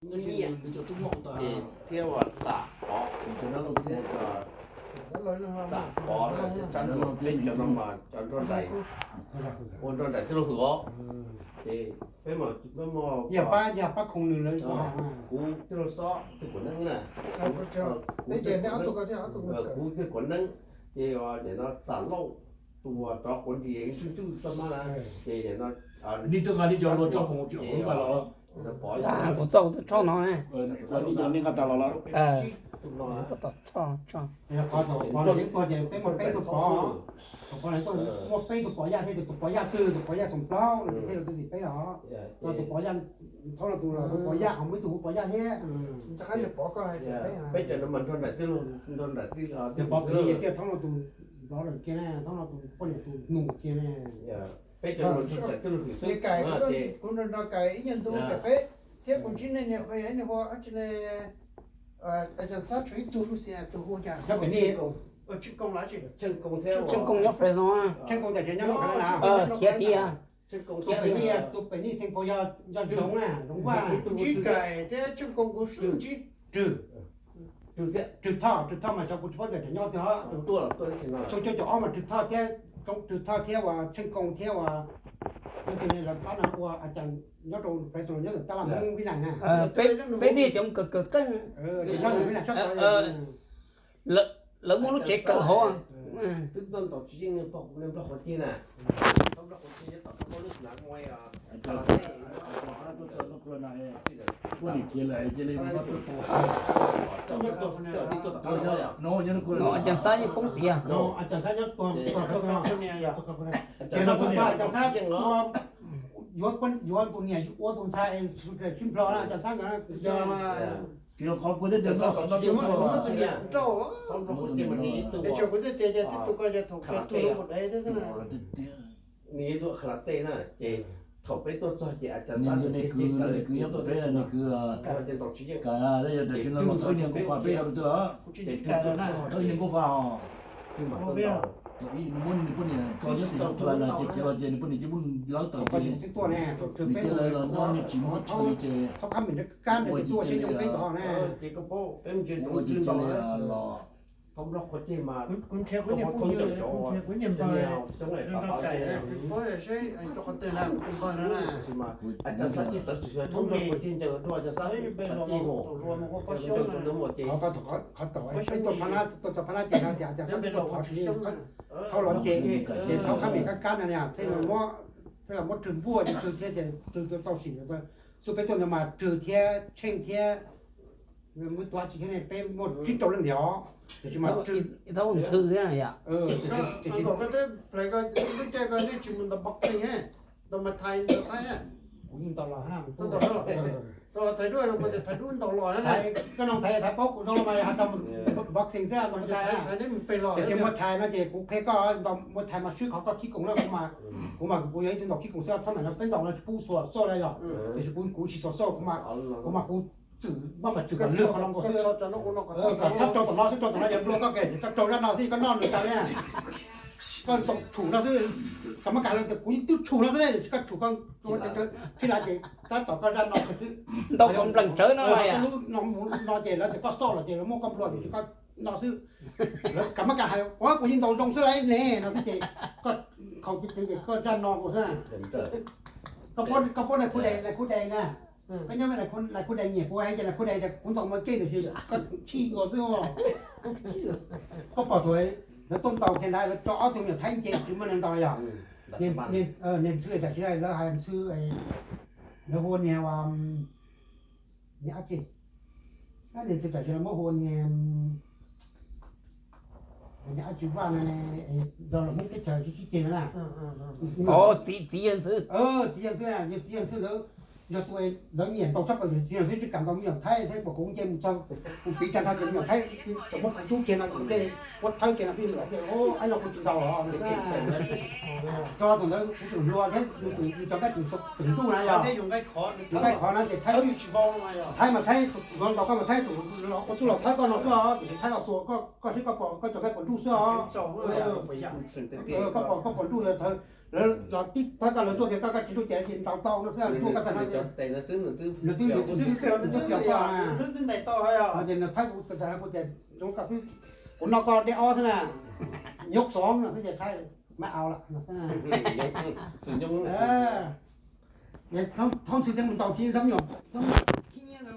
nyiaj, ces thiab ua txam pov, txam pov thiab tsab ntuj, peb cov no mas cov nroj nraim, ua nroj nraim tij laug hwm os. Ces peb mas, yog pab, yog pab khoom nws lawv, kuv tij laug Xob twb kuv neeb na, peb ces ob tug ko thiab, ob tug, kuv twb kuv neeb, ces nim no Txam Lauj tus uas rov quav nris ntsuj ntsuj txoj hmab na, ces nim no nej twb nqa nej cov lus tso foom tsis ua los. Kuv txoj, kuv txoj tshoj no ne. Nej cov nej nqa tas los los. Tus pov no yeej tuag ces peb muaj peb tug pov, tus pov no muaj peb tug pov yaj thiab, tus pov yaj twg, tus pov yaj xoom plaub no ces thiaj li twb txim peb los. Tus pov yaj thaub no tus los tus pov yaj, ho muaj ib tug hu pov yaj thiab. Peb cov no mas nrog nraim tij laug, nrog nraim tij laug, tus pov Pis Lis tiaj thaub no tus nplov lawm kiag ne, thaub no tus poj niam tus nus kiag ne. Peb cov no nrog nraim tij laug hwm xwb. Kuv nrog nrog Kais ib nyuag ntu, Kais peb thiab kuv ntsib nej niam ua ib niag ua dab tsi ne, Cam Xab tshuav ib tug lub xia tus hu cas, Tsheej Koo los tsis, Tsheej Koo nyob Fresno, Tsheej Koo tam sim nyob khiav tiag. Tus pem nij, tus pem nij xeem pos yog, yog Zoov na, Zoov Vaj, Tsib Kais thiab Tsheej Koo kuv ntsib. Rwg, Rwg Thoj, Rwg Thoj mas xyov kuv tsis paub tias tseem nyob tiag. Xyoo cuaj caum ob mas Rwg Thoj thiab, Rwg Thoj thiab uas Tsheej Koo thiab uas yog tus ne lawv pab no ua a cas nyob rau Fresno nyob ntawm tab laj Hmoob Vib Nais na. Peb tiag cov kawm kawm qeej, nyob ntawm Vib Nais sab tod. Lawv muaj lub tsev kawm hauv. Twb ntaus tsis yeej niag nplog qhuav ceg na. Poj niam khiav lawm cia li mob txwj tua. Cam Xab yeej poob tiag. Cam Xab nyob, Cam Xab yuav tus niam ua tus ntxhais sib nplho na, Cam Xab nkawd yog. Tsis yog qhov kuv thiaj tias no, no tsis muaj tus niam nrauj. Tsis yog kuv thiaj tias ces tib tug ko yog thaum kawg tus lub npaum dais thiab xwb na. Nws yeej tuaj qhia los tej na, ces thaum peb tuaj txog ces a cas nws kwv, nws kwv nyob pem peb, nws kwv Kais, yog tam sim no los thawb niag nkauj fa peb yog twg los, thawb niag nkauj fa os. Nws muab nws poj niam tso nyob tim North Carolina ces khiav los ces nws poj niam cia muab lawv tawm ces nws cia li los nyob niag tsis muaj chaw li ces ua ces cia li, ua ces cia li los. Qhov tau, peb tuaj txog phab nab tias no tias a cas xab tuaj phov tsis yeej, thaub los ces, ces thaub khab mem kab kab no thiaj, thiaj los muab Rwg npuaj ces Rwg thiaj tias Rwg tau sim xwb. Peb tuaj ntawd mas Rwg thiab Tsheej thiab muab tua tsis thiab ne, peb muaj tsib rau leej ntiag os. Tiam sis mas Rwg, thaub ntxhw thiab yom. Tiam sis, kuv yeej ntaus los, thaiv, koj noo thaiv thaiv paub kuv zoo los mas has tas boxing xwb, tiam sis muaj thaiv no ces kuv qhia koj, muaj thaiv mas swb qhov koj khib koos na, kuv mas kuv yog ib tug ntaus khib koos xwb, txhob mam no peb ntaus no tsis pub xuas xoj li yog, tiam sis kuv, kuv tsis xuas xoj, kuv mas, kuv mas kuv txwm, maj mam txwm kom lwg qhov no nkaus xwb. Kom txhob rau tom no xwb, rau tom no yog nplua koj ke, koj rau zaj no xwb koj noj nws tas li. Koj ntaus tshum no xwb, kam mab kas los tias kuv yeej twb tshum no xwb ne, koj tshum koj, tib lav ces tab tom koj zaj no xwb. Ntau nplees tsawv no, lub no ces lawv tias koj xoj los ces lawv muab koj nplua tiam sis koj no xwb. Lawv kam mab kas hais ua kuv yeej ntaus zoo xwb lauj ne no xwb ces koj khaus ces koj zaj no nkaus xwb. Koj paub nais khu dais, nais khu dais na, koj nyob me nais khu dais nyiam kuv hais tias nais khu dais tias kuv ntaus mas kej tiam sis koj tshij nkaus xwb. Koj pom thaum lawv tuaj ntaus kiag ntawd lawv tso ob tug me nyuam thaib nce tsis muaj neeg ntaus yog. Niag ntxhw tam sim lawv hais ntxhw, lawv hu niag, niag ab tsi, niag ntxhw tam sim lawv muab hu niag, niag ab tsi vaj no, yog los Hmoob teb chaws sib sib ceg no na. Txiv, txiv yawg ntxhw, txiv yawg ntxhw, yog txiv yawg ntxhw lawv, yog tus lawv nyiam ntaus tshaj plaws txiv yawg ntxhw tsis kam ntaus me nyuam thaib thiab, kuv nce mus txog kuv piv tag nrho ces me nyuam thaib tseem muab kuv rub kiag no, kuv ua thawb kiag no xwb, lawv tias ab no kuv tsis ntaus los. Tso tus ntawd kuv tseem hluas thiab, nws cov nqaij tseem ntuj na yog, nqaij qhov no ces thaib, thaib mas thaib, ntaus koj mas thaib, ua txuj los thawb koj no xwb os, tiam sis thaib los xuas koj, koj seb koj pom koj cov nqaij pom nruj xwb os. Koj pom, koj pom nruj thawb, Lawv cov tib thawb koj lawv zuaj tias koj koj tsis ntsuj ces lawv ces ntaus tau no xwb, zuaj koj tag no ces nws twb nws twb nws twb fiam koj, ces nws thawb kuv tag kuv tias zoo koj xwb, kuv noj koj dej ob xwb na, nyob xov no xwb ces thawb mab au lawm no xwb. Thoob ntxhw thiaj mus ntaus txiv txob nyuam, txob nyuam khib nyiab